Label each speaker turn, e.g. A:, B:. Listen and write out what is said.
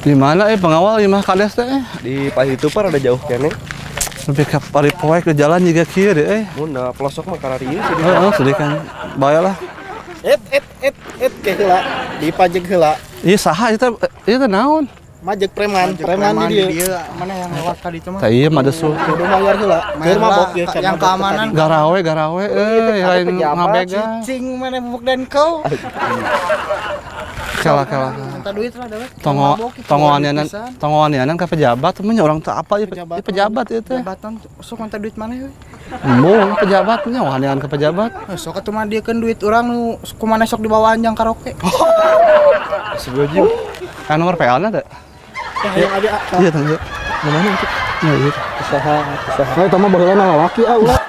A: Di mana pengawal imah kades teh?
B: Di pahit itu par ada jauh keneh.
A: Lebih ke pari poek ke jalan juga kieu deh.
B: Mun da pelosok mah kararieu sih.
A: Heeh, sedih kan. Bae lah.
C: Et et et et ke heula, dipajeg heula.
A: Ieu saha ieu teh? Ieu teh naon?
C: Majeg preman, preman di dieu.
D: Mana yang lewat tadi itu mah?
A: Tah ieu mah desu.
C: Kudu mayar heula. Keur mabok ieu can
D: Yang
C: mabok
D: keamanan.
C: tadi.
A: Garawe garawe euy, lain ngabega.
D: Cing mana bubuk dan kau.
A: Kela kela.
D: Minta duit lah dewek.
A: Tongo tongoanianan tongoanianan ka pejabat temen orang teu apa ieu pejabat, pejabat ieu teh.
D: Jabatan sok minta duit mana euy?
A: Embung pejabat nya wanian ke pejabat.
D: Eh, sok atuh mah diekeun duit urang nu kumaha sok dibawa anjang karaoke.
B: Astagfirullahaladzim.
A: Kan nomor PL na teh.
C: Tah yang abi ah.
A: Iya tah ieu. Di mana itu? Ya ieu.
C: Usaha, usaha. Eta mah baheula lalaki ah ulah.